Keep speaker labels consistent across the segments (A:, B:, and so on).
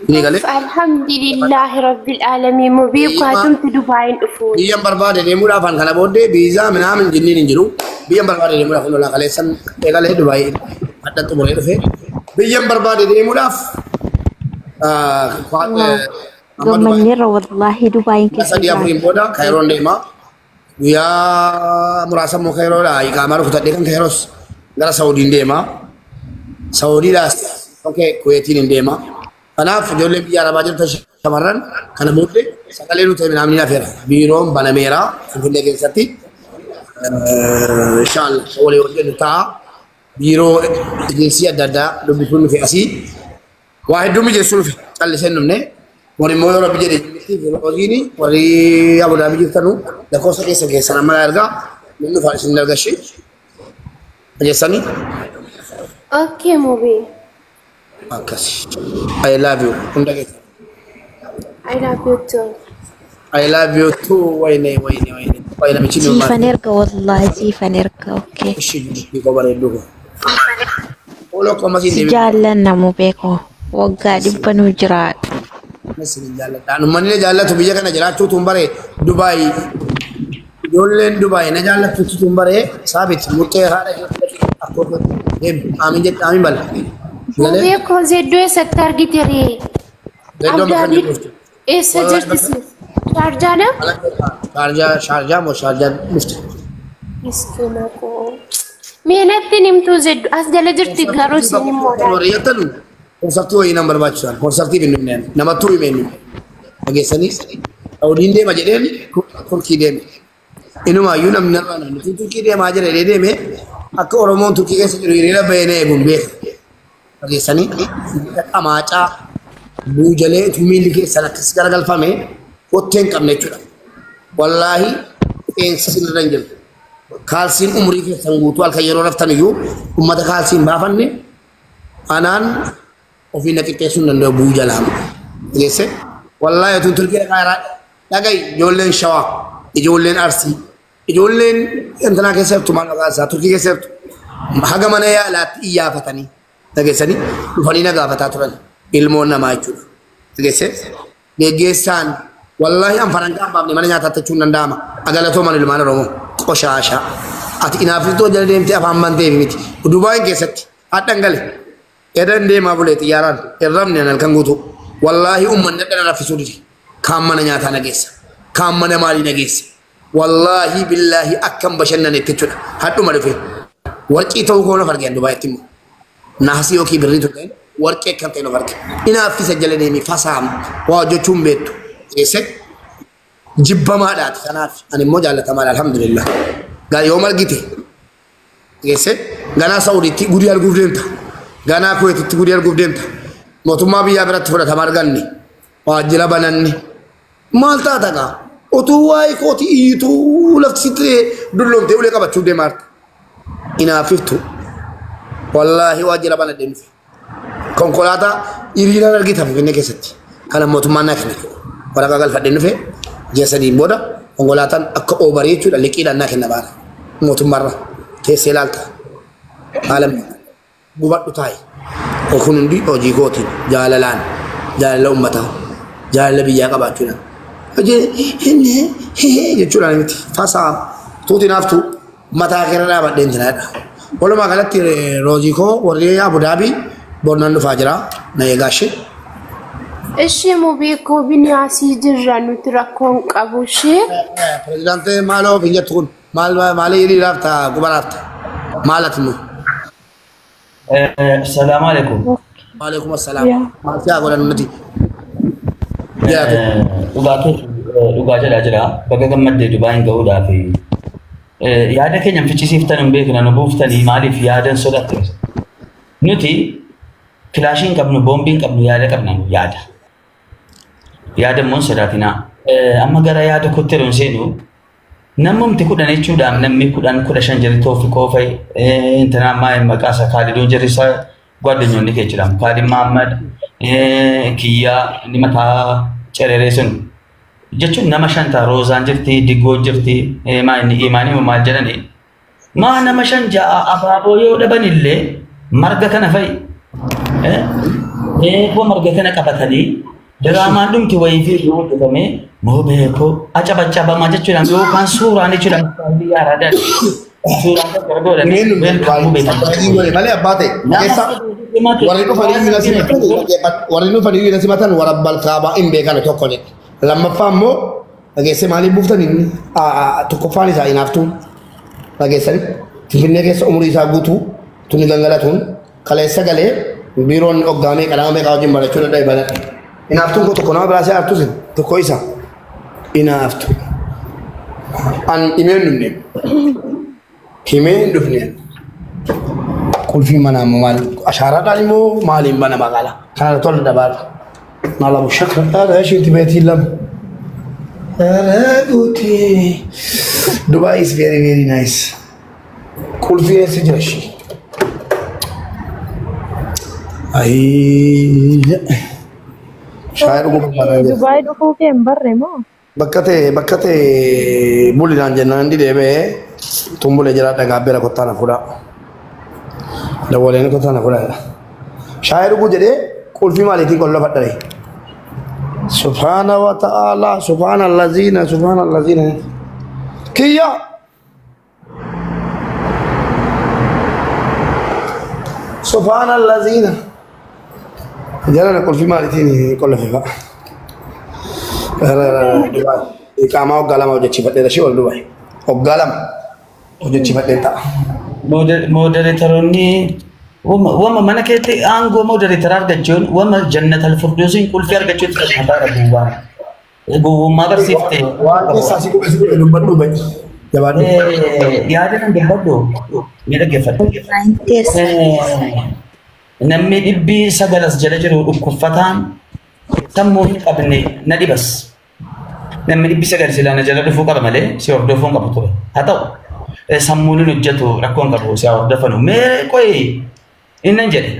A: Inni galee.
B: Alhamdulillahi rabbil aalamiin mubii kwaatumti Dubaayin dhufuun.
A: Biyyan barbaade deemuudhaaf an kana booddee biizaa minaamin jinniin hin jiru. Biyyan barbaade deemuudhaaf lolaa kaleessan eegalee Dubaay adda xumuree dhufe. Biyyan barbaade deemuudhaaf amma Dubaay
C: Gammanneerra wallaahi Dubaayin
A: guyyaa
C: keessa
A: sadii afuriin
C: jiraatu.
A: booda Kairoon deema. Guyyaa muraasa immoo Kairoodha. Iqaamaa rukutadhee kan Kairoos gara Saudiin deema. Saudiidhaas okay Kuweetiin hin deema. Kanaaf ijoolleen biyya Arabaa jirtan shamarran kana booddee sagalee nuti namni hafeera. Biiroon banameera Finfinnee keessatti. Inshallah walii hojjennu ta'a. Biiroo ejeensii adda addaa dubbisuun dhufe asii. Waa hedduu mijeessuu dhufe callisee hin dhumne. Warri immoo yoo rabbi jedhe hojiin warri Abu Dhaabii jirtanu lakkoofsa keessa keessan amma ergaa namni dhufaa isin dargashi. Jeessanii
B: Okay mubii.
A: akkas. I love you hunda keessa.
B: I love you too.
A: I love you too. Wayne wayne wayne. Wayne namichi ni
C: Siifan erga wallaahi siifan erga okay.
A: Ishii dubbii koo bareedduu koo. Ooloo akkuma siin
C: Si
A: deebi'u.
C: jaallanna mubee koo waggaa dhibba nuu jiraadhu.
A: Isin jaalladha. Uummanni na jaallatu biyya kana jiraachuutu hin bare Dubaay. Ijoolleen Dubaay na jaallattuutu hin bare saabit murtee haadha akkoo deemi aamin jedhe aamin bala. Galee
B: Mubee koo zeddoo eessatti argite ree?
A: Zeddoon bakka inni
B: Abdaabii
A: dhufte.
B: eessa jirti si? Shaarjaana?
A: Shaarjaa shaarjaa moo shaarjaa dhufte.
B: Miskiina koo. Mee natti himtuu zeddu as jala jirti garuu isin immoo
A: Warri jettanu konsartii wayii nama barbaachisan konsartii hin dhumneen namattuu himeen dhageessanii Saudiin deema jedheen Turkii deeme. Inumaayyuu namni narraa namni Turkii deemaa jira jedhee deeme akka Oromoon Turkii keessa jiru hiriira bahee eeguun beeka. Dhageessanii qamaacaa buujalee utuu miilli keessan akkas garagalfame kottee hin qabne jechuudha. Wallaahi qeensi sinirra hin jiru. Kaalsiin umurii keessan guutuu halkan yeroo raftan iyyuu uummata kaalsiin baafanne anaan ofii na qixxeessuu hin danda'u buujalaan. Dhageesse wallaahi utuu Turkii dhaqaa jiraa dhaga'i ijoolleen Shawaa ijoolleen Arsii ijoolleen intanaa keessa jirtu maal maqaan isaa Turkii keessa jirtu haga mana yaalaatti iyyaafatanii dhageessanii dhufanii na gaafataa turan ilmoon namaa jechuudha. Dhageesse geggeessaan wallaahi an farankaa hin baafne mana nyaataatti jechuun danda'ama. Agalatooman ilmaan Oromoo qoshaashaa. Ati inaafiltoo jala deemtee afaan banteef miti. Dubaayin keessatti hadhan gale. Edan deemaa bulee xiyyaaraan irramne an halkan guutuu. Wallaahi uummanni dhadhana raffisuu dide. Kaan mana nyaataa na geessa. Kaan mana maalii na geessa. Wallaahi billaahi akkam bashannanetti jechuudha. Hadhuma dhufe. Warqii ta'uu koo of argeen Dubaayitti immoo. Naasii yookiin birrii turteen warqee akkam ta'e of arge. Inaaffisa jala deemee fasaam waa hojjechuu hin beektu. Geesse jibbamaadhaati kanaaf ani immoo jaallatamaadha alhamdulillah. Gaa yoom argite geesse ganaa Saudiitti gudii arguuf deemta. Ganaa Kuweetitti gudii arguuf deemta. Mootummaa biyyaa biratti fudhatama arganne waajjira bananne maal taata gaa utuu waa'ee kootii iyyituu lafti sitti dulloomtee ulee qabachuuf deemaa jirta. Inaaffiftu wallaahi waajjira banadhee dhufe. Konkolaataa hiriiraan argita Finfinnee keessatti. Kana mootummaan naa kenna. Waraqaa galfadheen dhufe ji'a sadiin booda konkolaataan akka oobarii jechuudha liqiidhaan naa kenna baana. Mootummaarra teessee ilaalta. Haala gubadhu taa'i. Kun hundi hojii kootiin jaalalaan jaalala uummataa jaalala biyyaa qabaachuudhaan. Hojii hinne jechuudhaan miti. Fasaa tuuti naaftu mataa keerra dhaabadheen jiraadha. Walumaa galatti roozii koo warri Abu Dhaabii bornaan dhufaa jira na eegaa ishee.
B: Ishee mubee koo biniyaasii jirra nuti rakkoon qabu ishee.
A: Pirezidaantii maaloo hin jettu kun maal maalii hiriiraaf ta'a qubanaaf ta'a maal ati immoo.
D: Salaamu alaikum.
A: Waalaikum assalaam. Maal siyaa godhan nuti. Jiraatu.
D: Dhugaa keessa dhugaa jedhaa jira. Baga gammaddee Dubaayin gahuudhaaf yaada keenya hin fichisiiftan hin beekna nu buuftanii maaliif yaadan sodaattu. Nuti kilaashii hin qabnu boombii hin qabnu yaada qabna nu yaada. Yaada immoo hin sodaatinaa. Amma gara yaada kootti yeroo hin seenu namumti kudhan jechuudhaan namni kudhan kudha shan jirri Toofiqoo fa'i intanaa ammaa maqaa isaa Kaalidoon jirri isaa gwaaddanyoonni kee jechuudha. Kaalid Mahammad Kiyyaa inni mataa cereree sun jechuun nama shan ta'a Roozaan jirti Diggoo jirti maa inni Imaanii maal jedhani maa nama shan ja'a abaaboo yoo dhaban illee marga kana fa'i Beekoo marga kana qabatanii diraamaan dhumti wayii fi yoo hojjetame moo beekoo acabacabamaa jechuudhaan yookaan suuraan jechuudhaan biyya araadaan suuraan gargar godhanii weelkaamuu beekamu.
A: Malee abbaa ta'e keessa warri dhufanii na simatan, warri dhufanii na simatan warra balkaabaa hin beekan tokko jedhe. Lammaffaa immoo dhageessee maaliif buuftan inni tokkoffaan isaa hinaaftuun dhageessanii Finfinnee keessa umurii isaa guutuu tuni gangalatuun kaleessa galee biiroon hoggaamee qalama meeqaa wajjin barachuu dadhabe baladhe. Hinaaftuun koo tokko nama biraa si aartus tokko isa hinaaftu. An himee hin dhufne. Himee hin dhufne. Qulfii manaa immoo maal ashaaraadhaan immoo maaliin bana magaalaa kana tola dabaala. Maalamu shakra dhaadha isheetti beetii lama. Guutii. Dubai is very very nice. Qulfii eessa jira ishee? Ayii. Shaayii dhuguu barbaadaa jira.
E: Dubaay dhufuu kee hin barre moo?
A: Bakka ta'e bulinaan jennaan inni deebi'ee tumbulee jira dhagaa bira kottaa na fuudhaa. Dawwaleen kottaa na fuudhaa. Shaayii dhuguu jedhee qulfii maaliitiin qollofadha ree? Subhaana wa ta'ala, subhaana allaziina, subhaana allaziina. Kiyya! Subhaana allaziina. Jalana qulfii maaliitiin qollofe fa'a? Iqaamaa waggaa 2 hojjechiifadheera ishee wal Dubaay. Waggaa 2 hojjechiifadheen ta'a.
D: Moderatoroonni wama mana keetti aangoo moderator argachuun wama jannatal furduusiin qulfii argachuutti fakkaataa gowwaan. Gowwummaa barsiifte.
A: Waan keessaa si qube si qube dubbadhu ba'i. Jabaadhu.
D: Yaada kan dubbadhu ni dhaggeeffadhu. Namni 900 as jala jiru dhukkubfataan sammuu hin qabne na dhibas. Namni 900 silaa na jala dhufuu qaba malee si hordofuu hin qabu ture. Haa ta'u sammuun hin hojjetu rakkoo hin qabu si hordofanu. Mee qoyi innan jedhe.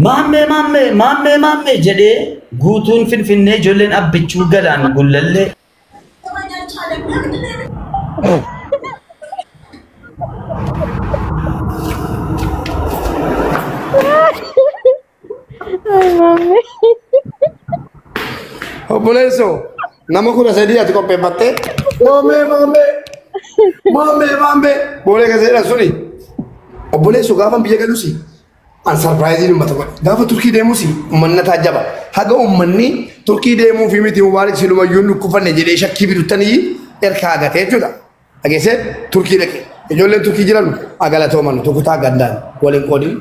D: Maammee maammee maammee maammee jedhee guutuun Finfinnee ijoolleen abbichuu galaan gullallee.
E: Ay, mami.
A: Obboleessoo nama 13 ati qopheeffattee maammee maammee maammee maammee boolee keessa jedhan suni obboleessoo gaafa biyya galusi an surprise uummata godhe gaafa Turkii deemusi uummanni taajjaba haga uummanni Turkii deemuu fi miti mubaarik silumayyuu dhukkufanne jedhee shakkii biduttanii erkaa agatee jechuudha. Dhageessee Turkii dhaqe ijoolleen Turkii jiran agalatooman tokkotaa gandaan waliin qoodin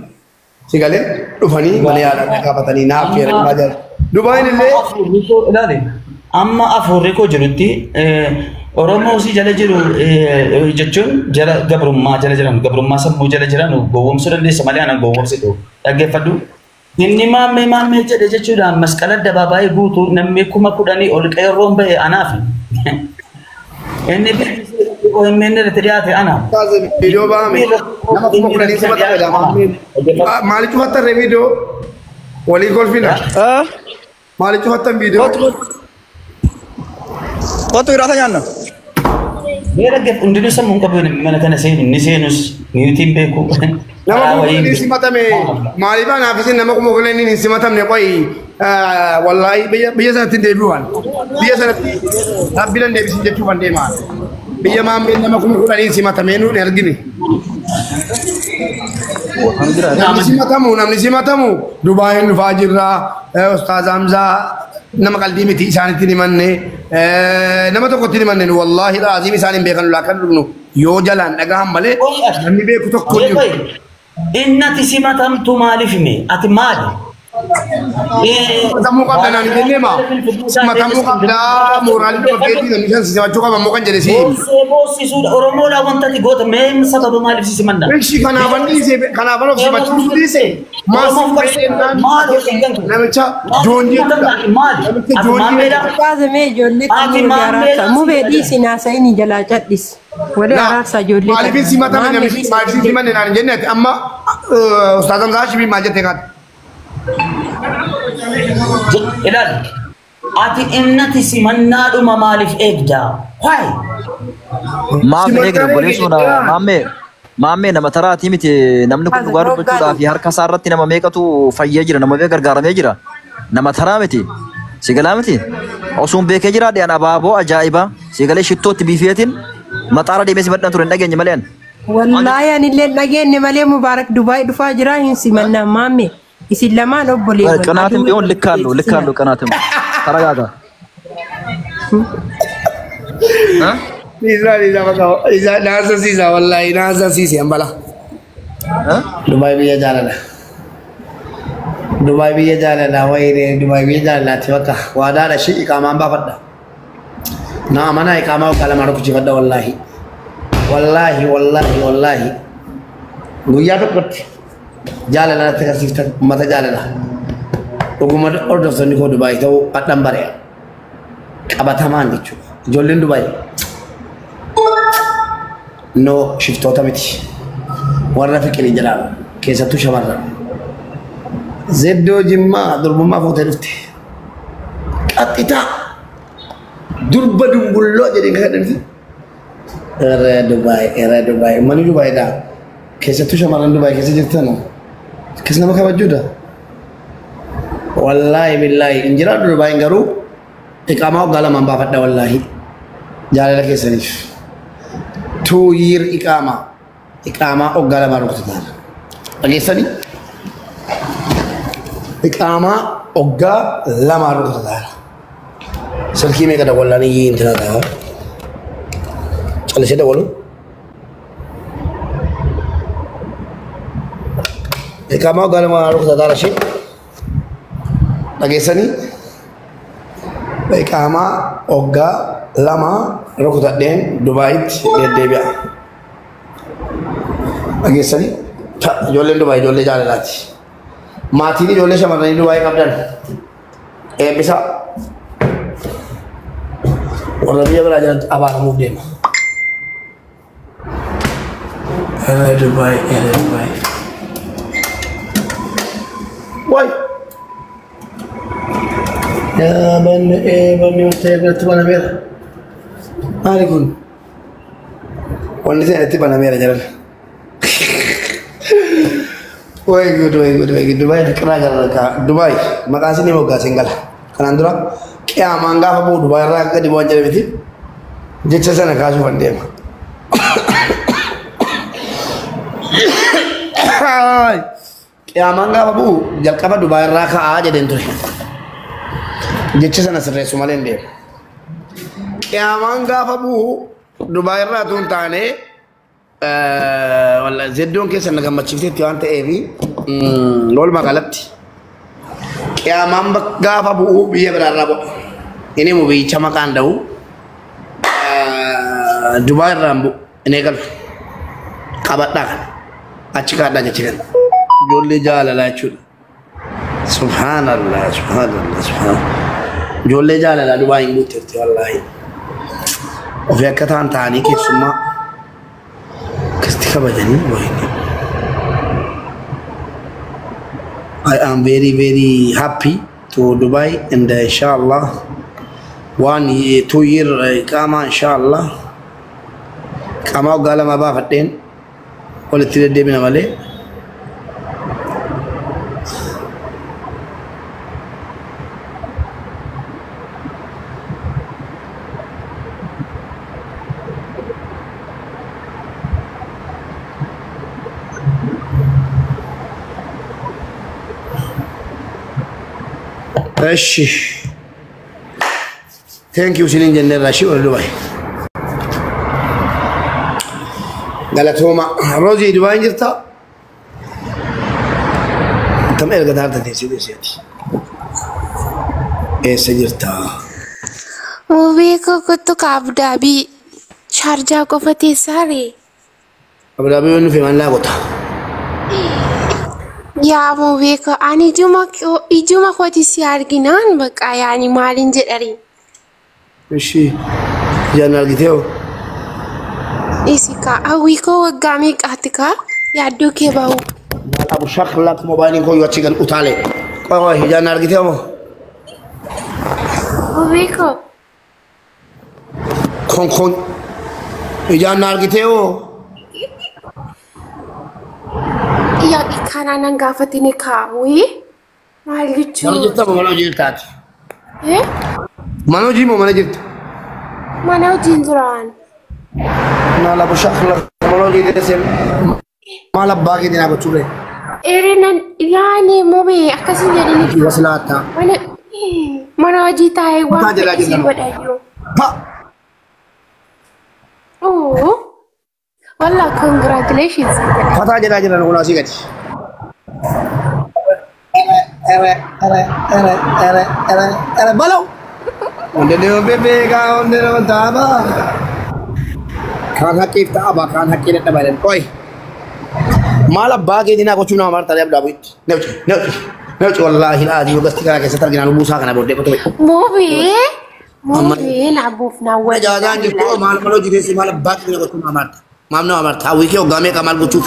A: si galee dhufanii mana yaalaa gaafatanii naaf feera jiran. Dubaayin illee
D: Ilaali. Amma afurri koo jirutti Oromoo si jala jiru jechuun jala gabrummaa jala jiran gabrummaa sammuu jala jiran gowwoomsuu dandeessa malee ana gowwoomsitu dhaggeeffadhu. Inni maammee maammee jedhe jechuudhaan masqala addabaabaayii guutuu namni 10,000 ol qeerroon bahe anaafi. Inni OMN irratti dhiyaate ana.
A: Viidiyoo baame nama 10,000 simata maammeen. Maaliif cufattan ree viidiyoo? Walii golfina. Maaliif cufattan viidiyoo?
F: Kottu irraa nyaanna.
D: Mee dhaggeef hundinuu sammuu hin qabu mana kana seenu inni seenus niitiin beeku.
A: Nama 10,000 simatame maaliif anaaf isin nama 10,000 hin simatamne qoyi wallaahi biyya sanatti hin deebi'uwan. Biyya sanatti rabbi nan deebisin jechuuf an deemaa. Biyya maammeen nama 10,000 simatamee nuun argine. Namni simatamu Dubaayin dhufaa jirra. Ustaaz Hamzaa nama qalbii miti isaanitti himanne nama tokkotti himanne wallaahi laaziim isaan hin beekan laa kan dhufnu yoo jalaan dhagahan malee namni beeku tokko hin jiru.
D: Innati simatamtu maaliif hime? Ati maali?
A: Simatamuu qabda naan hin jennee maa? Simatamuu qabdaa mooraalii dhuma keetii namni san simachuu qaba immoo kan jedhe si.
D: Boossee boossisuudha. Oromoodhaa wanta ati goota mee sababa maaliif si simanna?
A: Ishi kanaafan dhiise kanaafan of simachuu dhiise. Maal namicha joonjii
D: Maali?
A: namicha
D: Ati
A: joonjii
D: maammeedha?
E: Kaazamee ijoollee
D: Ati
E: kamuu
D: maammeedha?
E: araarsa. Mubee dhiisi naasa'ini jalaa cadhisi. Walii araarsa ijoollee
A: Maaliif hin simatame
E: Maammee
A: namichi
E: dhiisi.
A: maaliif hin simanne naan hin jenne ati amma Ustaaz Hamzaa Hashimii maal jettee kaate?
D: Ilaali. Ati innati simannaadhuma maaliif eegda? Why?
F: Maaf hin eegne obboleessuudha maammee. Maammee nama taraatii miti namni kun dhugaa dubbachuudhaa fi harka isaa irratti nama meeqatu fayyee jira, nama meeqa gargaaramee jira. Nama taraa miti. Si galaa miti. Osuun beekee jira dhiyaan abaaboo ajaa'ibaa. Si galee shittootti biifeetiin maxaara deemee si maddan ture hin dhageenye malee ani.
E: Wallaahi anillee hin dhageenye malee Mubaarak Dubaay dhufaa jira hin simannaa maamme. Isin lamaan obboleewwan.
F: Qanaatiin ቢሆን ልካለሁ ልካለሁ ቅናትም ተረጋጋ።
A: Isa isa bakka isa naasa siisa wallahi naasa siisi hambala. Dubaay biyya jaalala. Dubaay biyya jaalala wayne Dubaay biyya jaalalaati bakka waadaadha shi iqaamaan baafadha. Na amana iqaamaa waggaa lama rukuchifadha wallahi. Wallahi wallahi wallahi. Guyyaa tokkotti jaalala natti agarsiiftan uummata jaalala. Dhuguma hordoftoonni koo Dubaay ta'uu hadhan bareera. Qabatamaan jechuudha. Ijoolleen Dubaay no shiftoota miti. Warra fiqirii jedhama. Keessattuu shamarran. Zeddoo Jimmaa durbummaa fuutee dhufte. Qaxxitaa durba dumbulloo jedheen kan dhufte. Irra Dubaay irra Dubaay uummanni Dubaayidha. Keessattuu shamarran Dubaay keessa jirtan akkas nama kabajuudha. Wallaahi billaahi hin jiraadhu Dubaayin garuu iqaamaa waggaa lamaan baafadha wallaahi jaalala keessaniif. 2 year iqaamaa iqaamaa waggaa lamaan rukututaan. Dhageessanii? Iqaamaa waggaa lamaan rukututaan. Silkii meeqa dawwallaan iyyii intina ta'a. Callisee dawwalu. Iqaamaa waggaa lamaan rukututaan ishee. Dhageessanii? Iqaamaa waggaa lama rukutadheen Dubaayitti deddeebi'a. Dhageessanii? Ijoolleen Dubaay ijoollee jaalalaati. Maatiin ijoollee shamarranii Dubaay qabdan eebbisa. Warra biyya biraa jiran abaaramuuf deema. Irra Dubaay, irra Dubaay. Waay! Yaa banni banni wanta irratti banameera. Maali kun? Wanni ta'e itti banameera jedhan. Way good, way good, way good. Dubaay fiqiraa jala Dubaay maqaan isin moggaaseen gala. Kanaan dura qiyaamaan gaafa bu'u Dubaay irraa gadi bu'an jedhe miti. Jecha sana kaasuuf an deema. Qiyaamaan gaafa bu'u jalqaba Dubaay irraa ka'aa jedheen ture. Jecha sana sirreessu malee hin deemu. Qiyaamaan gaafa bu'u Dubaay irraa tun taane zeddoon keessa na gammachiifteetti waan ta'eef walumaa galatti qiyaamaan gaafa bu'u biyya biraarraa bu'a. Inni mu biyyicha maqaan da'u Dubaay irraan bu'u hin eegalu. Qabadhaa kana achi kaadhaa jechi kana. Ijoollee jaalalaa jechuudha. Subhaanallah subhaanallah subhaanallah. Ijoollee jaalalaa Dubaay hin guutteetti wallaahi. Ofii akka ta'an ta'anii keessummaa akkasitti kabajanii wayini. I am very very happy to Dubai and inshallah 1 year, 2 year iqama inshallah iqama waggaa lama baafadheen walitti deddeebina malee. እሺ thank you isiniin jenneerra ishii warra Dubaay. Galatooma. Roozii Dubaay jirta? Tam erga taarta teessee teesseeti. Eessa jirta?
B: Mubii kootu ka Abu Dhaabii Shaarjaa qofa teessaare.
A: Abu Dhaabii yoo nufi mallaa gota.
B: Yaa mubii koo ani ijuma kooti si arginaan baqa yaani maalin jedhari.
A: Ishi ijaan argitee hoo?
B: Isi kaa hawwii koo waggaa meeqaati kaa yaaddoo kee bahu.
A: Abu shaklak moobaayiliin koo yoo achi gan utaalee. Qoy qoy ijaan argitee hoo?
B: Mubii koo.
A: Kon kon ijaan argitee hoo?
B: Akkanaa nan gaafatini kaawwi. Maal
A: Mana
B: jechuun?
A: jirta moo mana hojii jirtaati?
B: Eh?
A: Mana hojii moo mana jirta?
B: Mana hojiin jiraan.
A: Naa lafa shakla mana hojii teessee maal abbaa keetiin haa gochuu ree?
B: Erinan yaani mubee akkasii jedhini.
A: Waslaata.
B: Mana mana hojii taa'ee
A: Mataa
B: waan
A: jalaa
B: fedhe
A: jirra.
B: godhayyuu.
A: Pa!
B: Oo. Wallah congratulations.
A: Fataa jedhaa jiran kun asii gadi. Ere ere ere ere ere ere balaw. Hundinuu bebbeekaa hundinuu taabaa. Kaan haqqiif ta'aba kaan haqqii dadhabaa jedhan. Qoy. Maal abbaa keetiin haa gochuu nama marta abdaa bu'itti. Newci newci newci wallaahi laazii wagasti kana keessatti arginaa lubbuu isaa kana booddee qotu.
B: Mubee mubee laabuuf naa wal.
A: Jaazaan jirtu maal maal hojii teessee maal abbaa keetiin haa gochuu nama marta. Maal nama marta hawwii kee hoggaa meeqa maal gochuuf.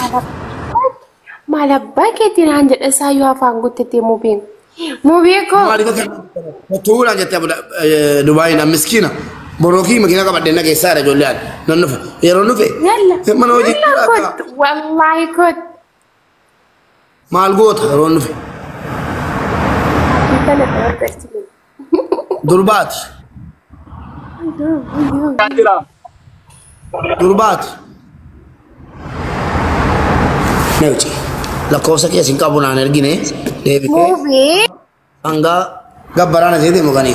B: Maal abbaa keetiin naan jedha isaayyuu afaan guuttatee mubeen. Mubee koo.
A: Tuulaan jettee Dubaayin miskiina borokii makiina qabadhee na keessaa jira ijoollee ani nan dhufe yeroo dhufe
B: Yalla.
A: mana hojii
B: Yalla kot. Wallahi kot.
A: maal goota yeroo dhufe
B: Intala dhaabatti.
A: durbaati durbaati newci lakkoofsa keessa hin qabu naan ergine deebitee
B: Mubee.
A: hanga gabbaraan asii deemu kani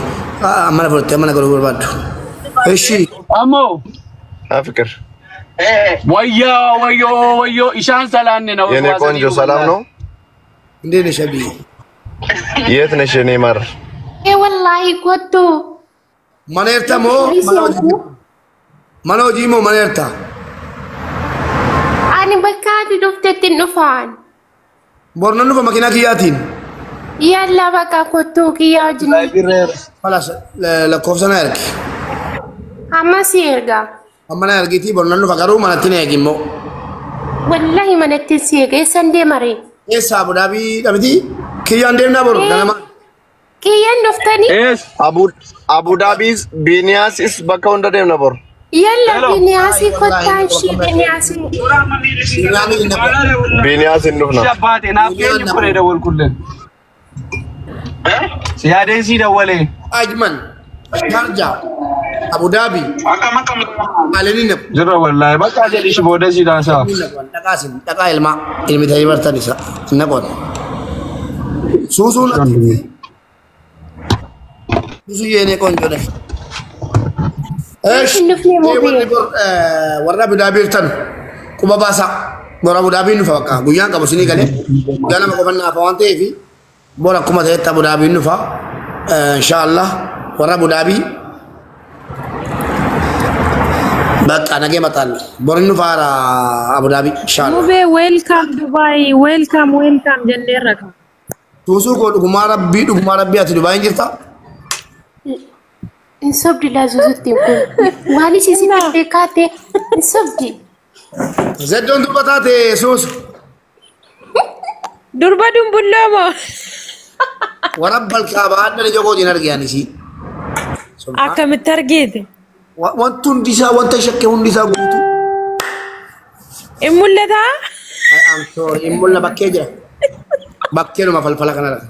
A: mana fudhattee mana galuu barbaaddu. Ishi
G: Ammo
H: ፍቅር
G: ወዮ ወዮ ወዮ ኢሻን ሰላን ነው
H: የኔ ቆንጆ ሰላም ነው?
A: እንዴት ነሽ አብዬ?
H: የት ነሽ የኔ ማር?
B: Ee wallahi kottu.
A: Mana jirta moo mana hojii? Mana hojii moo mana jirta?
B: Ani bakka ati dhuftetti hin dhufaan.
A: Bornan dhufa makiinaa kiyyaatiin.
B: Yalla bakka kottu kiyyaa wajjin.
A: Falas lakkoofsa na ergi.
B: Amma si erga.
A: Amma na ergitii bornan dhufa garuu manatti na eegi immoo.
B: Wallahi manatti si erga eessan deemaree?
A: Eessa Abu Dhaabii dhabiti? Kiyyaan deemnaa boru ganama.
B: Kiyyaan dhuftanii?
G: ኤስ
H: አቡዳቢስ ቢኒያስስ በካ hunda deemna bor.
B: Yalla biniyaasii kottaa ishee biniyaasii.
H: Biniyaas hin dhufna.
G: አባቴ ናፍቀኝ እኮ ነው የደወልኩልህ። ሲያደኝ ሲደወሌ
A: Ajman, Sharjah, Abu Dhabi, Aleni nab.
G: ጅረ ወላሂ በቃ ጀዲሽ ቦደ ሲዳሳ
A: Dhaqaa isin dhaqaa ilmaa ilmi ta'ee bartan isa naqoon. Suusuun suusuu yeenee ቆንጆ ነሽ። እሺ
B: Hin dhufne mubee.
A: warri bor warra Abu Dhaabii jirtan quba baasaa. Bor Abu Dhaabiin dhufa bakka guyyaan qabu isinii galee guyyaa lama qofa naafa waan ta'eef bor akkuma ta'etti Abu Dhaabiin dhufa. Inshaallah warra Abu Dhaabii በቃ ነገ እመጣለሁ። ቦር dhufaara Abu Dhaabii inshaallah.
I: Mubee welcome Dubai welcome welcome jenneerra kan.
A: Suusuu koo dhugumaa rabbii ati Dubaayin jirta?
B: Hin sobdi laazuzutti kun. Waan ishee sitti beekaate hin sobdi.
A: Zeddoon durba taate suusu.
I: Durba dumbulloo moo?
A: Warabbal kaaba adda ija kootiin arge ani isii.
I: Akkamitti argite?
A: Wanti hundi isaa wanta shakke hundi isaa guutuu.
I: In mul'ataa?
A: I am sorry hin mul'ata bakkee jira. Bakkeedhuma falfala kana lafa.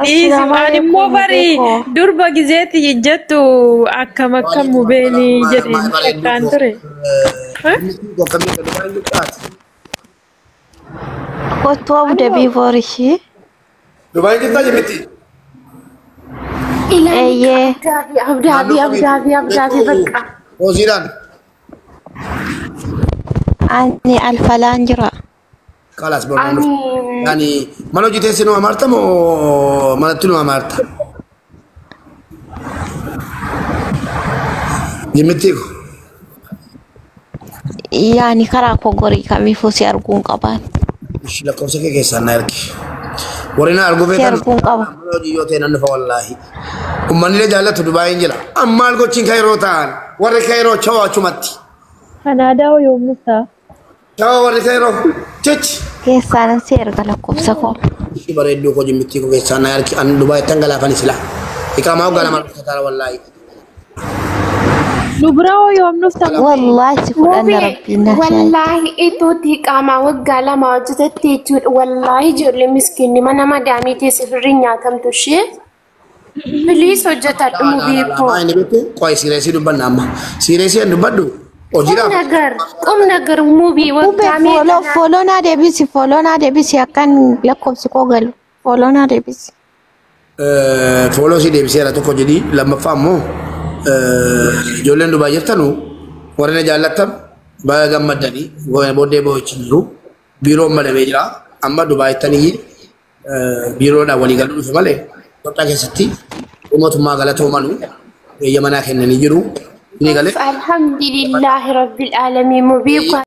I: Ani immoo bari durba gizeetti jettu akkam akkam mubeeni jedheen shakkaan ture.
C: Kottu Abu Dhabii bor ishee.
A: Dubaayin jirtaa jimmitti?
C: Eeyyee.
B: Abdaabii abdaabii abdaabii bakka.
A: Hojiidhaan.
C: Ani alfalaan jira.
A: Kalas bornaan dhufa. Yani mana hojii teessee nu amarta moo manatti nu amarta? Jimmitti ko.
C: Yaani karaa koo gorii kamiifuu si arguun qabaan.
A: Ishi lakkoofsa kee keessaan na ergi. Warri na arguu
C: Si
A: feetan
C: arguun qaba.
A: mana hojii yoo ta'e nan dhufa wallaahi. Uummanni illee jaallatu Dubaayin jira. Amma maal gochiin kairoo ta'an warri kairoo chawaa achumatti.
I: Kanaadaa yoom dhuftaa?
A: Chawaa warri kairoo jechi.
C: Keessaanan si erga lakkoofsa koo.
A: Ishi bareedduu koo jimmittii koo keessaan na ergi an Dubaayitti hangalaafani sila. Iqaamaa hoggaa lama dhufa taara wallaahi.
I: Nu bira hoo yoom dhufta?
C: Wallaahi si fudhanna rabbiin na
B: Wallaahi itootti qaamaa waggaa 2 hojjetatte jechuudha. Wallaahi ijoollee miskiinni mana madaamii keessa firri nyaatamtu ishee. Please hojjetadhu mubii koo.
A: Maa inni beekte qo'ee siireesii dubbanna amma. Siireesii hin dubbadhu hojiidhaaf.
B: Qom nagar mubii waggaa
C: Foloo
B: meeqa.
C: foloo naa deebisi foloo naa deebisi akkan lakkoofsi koo galu foloo naa deebisi.
A: Fooloo si deebiseera tokko jedhii lammaffaa immoo ijoolleen Dubaay jirtanu warreen na jaallattan baga gammaddanii booddee boo'ichi jiru biiroon banamee jira amma Dubaayittanii biiroodhaan walii galuu dhufe malee Itoophiyaa keessatti mootummaa galatoomanuu eeyyamanaa kennanii jiru. Inni galee
B: Alhamdulillahi rabbil aalamiin mubii koo.